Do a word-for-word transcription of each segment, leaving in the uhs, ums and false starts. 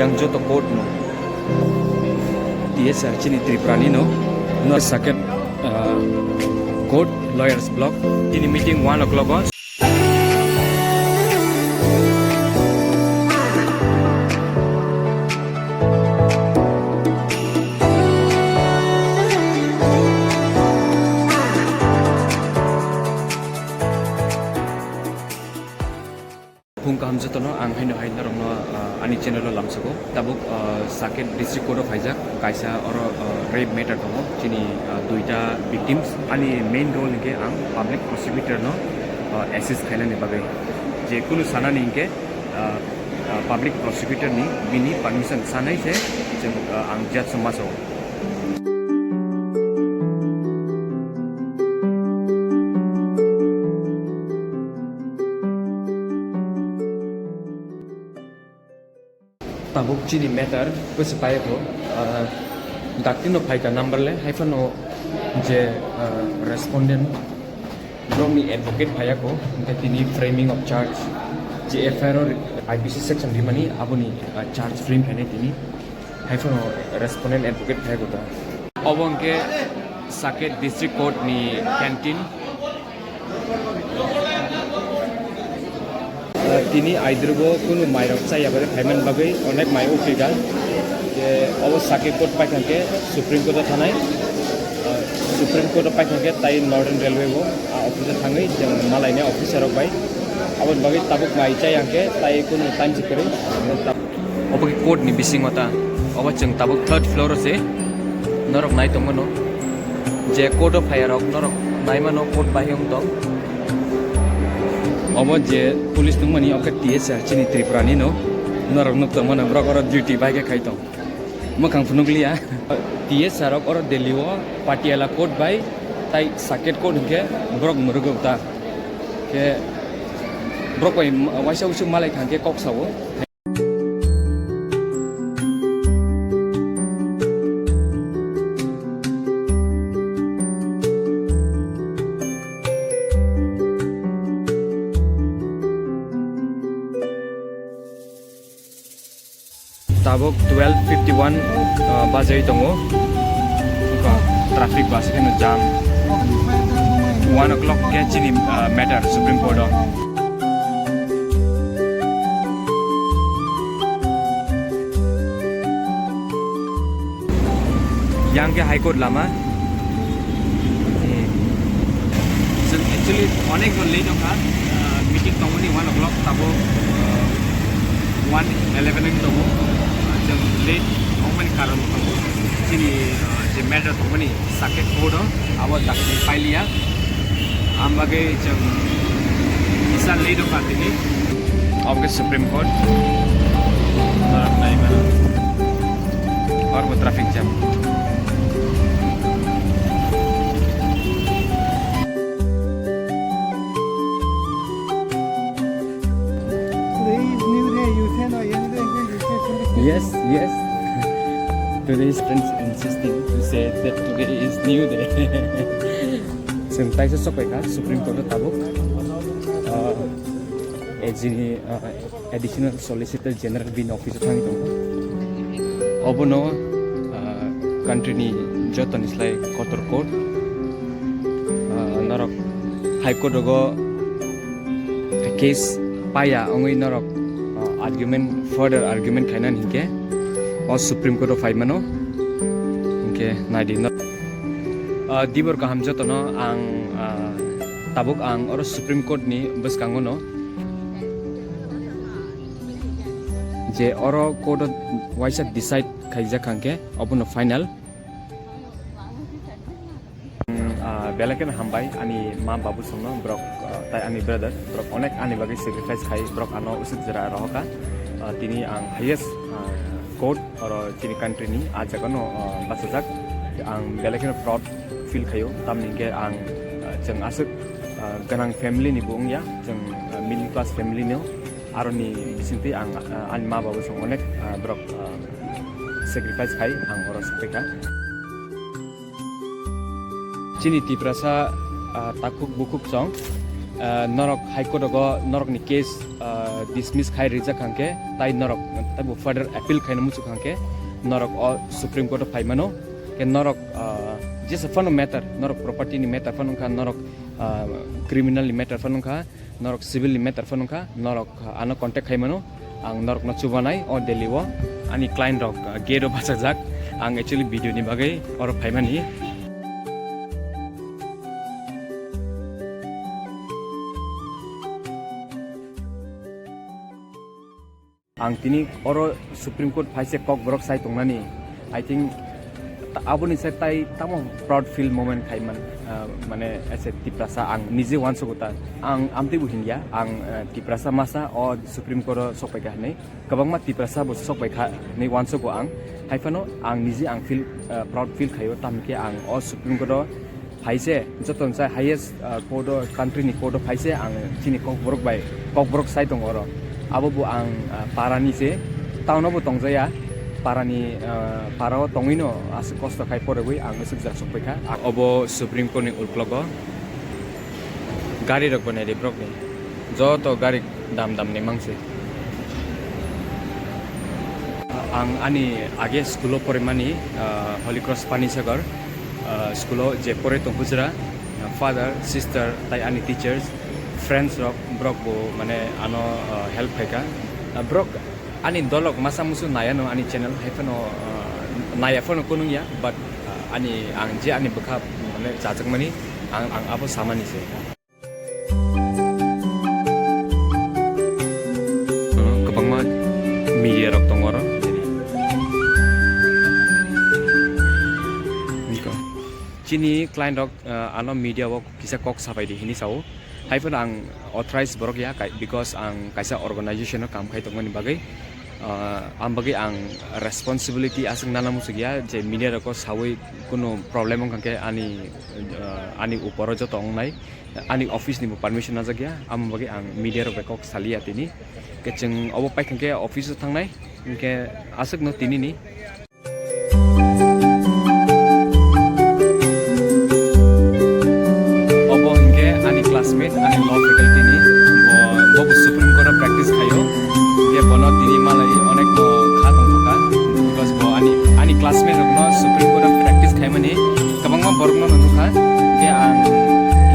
Yang joto court no. T S R chini Tripura ni no. No saket, ah, court lawyers block. Ini meeting one o'clock o. Phung kaham jotono, ang haino hai norokno, ah, ani channel o lamsogo. Tabuk, ah, Saket District Court o phaijak kaisa oro, ah, rape matter tongo. Chini, ah, duita victims. Ani main role hinkhe ang public prosecutor no, ah, assist khainani bagwi. Je kunu sanani hinkhe, ah, ah, public prosecutor ni bini permission sanai se chwng, ah, ang judge no maso. Tabuk chini matter kwchwpai kho, ah, dakti no phaikha number le, hai phano je, ah, respondent borokni advocate phaiya kho, hwnkhe tini framing of charge, je F I R o I P C section rimani aboni, ah, charge frame khainai tini, hai phano respondent advocate phaiya kho ta. Obo hwnkhe Saket District Court ni canteen. Tini aidrogo kunu mairok chaya bari phaiman bagwi onek mai uphika. Je obo Saket Court paithangkhe Supreme Court o thanai. Supreme Court o paithangkhe tai Northern Railway o a office o thangwi chwng malaini officer rok bai. Aboni bagwi tabuk mai chaya hwnkhe tai kunu time se kwrwi. Obo khe court ni bisingo ta. Obo chwng tabuk third floor o se. Norok nai tongmano. Je court o phaiya rok norok nai mano court bahai wng tong. Obo je police tongmani obo khe T S R chini Tripura ni no. Norok nuk tongmano borok oro duty bai khe khai tong. Mwkhang phunuk liya. T S R rok oro Delhi o Patiala court bai tai Saket court hinkhe borok mwrwk ta. Khe borok bai waisa uisu malai thangkhe kok sao. Tabuk twelve fifty one, ah, bajai tongo. Wngkha traffic bus kheno jam. One o'clock khe chini, ah, matter Supreme Court o. Yang khe High Court lama. Hmm. Chwng actually onek jon late wngkha, ah, meeting tongmani one o'clock, tabuk, ah, one eleven wng tongo. Ah, chwng late wngmani karon tongo. Chini, ah, je matter tongmani Saket Court o, abo dakti pailiya. Ang bagwi chwng kisa late wngkha tini. Obo khe Supreme Court. Norok nai mano. Oro bo traffic jam. Today is new day, you say no, young day, you say today. Yes, yes. Today is friends insisting to say that today is new day. Chwng taisa sokphaikha Supreme Court o tabuk. Ah, A G ni, ah, Additional Solicitor General bini office o thangwi tongo. Obono, ah, country ni jotoni slai kotor court. Ah, norok High Court rogo case paya wngwi norok, ah, argument, further argument khainani hinkhe o Supreme Court o phaimano. Hinkhe naidi no. Ah, dibor kaham jotono ang, ah, tabuk ang oro Supreme Court ni bwskango no je oro court o waisa decide khaijak hwnkhe obono final. Ah, belai kheno hambai ani ma babu songno, borok, ah, tai ani brother, borok onek ani bagwi sacrifice khai, borok ano usuk jora rohoka. Ah, tini ang highest, ah, court oro chini country ni ah jaga no, ah, bachajak. Ang belai kheno proud feel khaio, tamni hwnkhe ang, ah, chwng aswk, ah, gwnang family ni bo wngya, chwng, ah, middle class family no, aroni bisingtwi ang, ah, ani ma babu song onek, ah, borok, ah, sacrifice khai ang oro sokphaikha. Chini Tiprasa, ah, takhuk bukhuk chong, Ah, norok High Court o norokni case, ah, dismiss khai rijak hwnkhe, tai norok taibo further appeal khaina muchuk hwnkhe, norok o Supreme Court o phai mano. Khe norok, ah, jesa phano matter, norok property ni matter phano wngkha, norok, ah, criminal ni matter phano wngkha, norok civil ni matter phano wngkha, norok ano contact khai mano. Ang norokno chubanai o Delhi o ani client rok, ah, gate o bachajak. Ang actually video ni bagwi oro phaimani. Ang tini oro Supreme Court phaise kokborok sai tongnani, I think, ta-, aboni sai tai tamo proud feel moment khai man, ah, mane as a Tiprasa ang nije uansugo ta. Ang amtwi bo hinya, ang, ah, Tiprasa masa o Supreme Court o sokpaikha hinwi. Kwbangma Tiprasa bo sokpaikha hinwi uansugo ang. Haiphano ang nije ang feel, ah, proud feel khaio, tamokhe ang o Supreme Court o phaise, joto ni sai highest, ah, court o, country ni court o phaise, ang chini kokborok bai, kokborok sai tongo oro. Abo bo ang, ah, para ni se, town o bo tongjaya, para ni, ah, para o tongwi no aswk kosto khai porogwi ang aswk jora sokpaikha. Obo Supreme Court ni uklogo gari rok bo naidi borok ni, joto gari dam dam ni mangsi. Ang ani age school o porimani, ah, Holy Cross Panisagar, ah, school o je pore tong hujra, ah, father, sister, tai ani teachers, friends rok, borok bo mane ano, ah, help khaika. Ah, borok ani dolok masa musu naya no ani channel, hai phano, ah, naya phano kunung ya, but, ah, ani, ang je ani bwkha mane chajakmani, ang, ang abo samani se. Kwbangma media rok tongo oro. Chini client rok, uh, ano media o kisa kok sabai di hini sao. Hai phano ang authorized borok ya, kai-, because ang kaisa organization o kam khai tongmani bagwi, uh, ang bagwi ang responsibility aswk nana muchuk ya je media rok o sawi kunu problem wngkha khe ani, uh, ani upor o joto wngnai. Ani office ni bo permission najak ya, amo bagwi ang media rok bai kok saliya tini. Khe chwng obo paikha khe office o thangnai, hinkhe aswk no tini ni. Obo hinkhe ani classmate, ani law faculty ni, bo, bo bo Supreme Court o practice khaio. Hinkhe bono tini malai onek no kha tongkha, because bo ani, ani classmate rok no Supreme Court o practice khaimani kwbangma borok no nukha, khe ang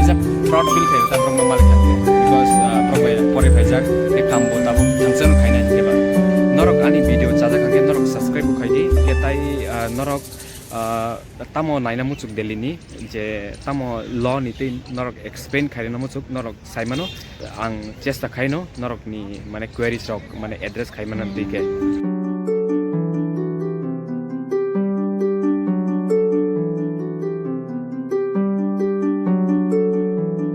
kisa proud feel khaio ta borok no malik kha, because, ah, borok bai pori phaijak, tei kam bo tabuk thangsa no khainai khe ba. Norok ani video chajak kha khe norok subscribe bo khai di, khe tai, ah, norok, ah, tamo naina muchuk Delhi ni, je tamo law ni tei norok explain khairina muchuk, norok sai mano, ang chesta khaino norok ni mane queries rok mane address khai mano twi khe.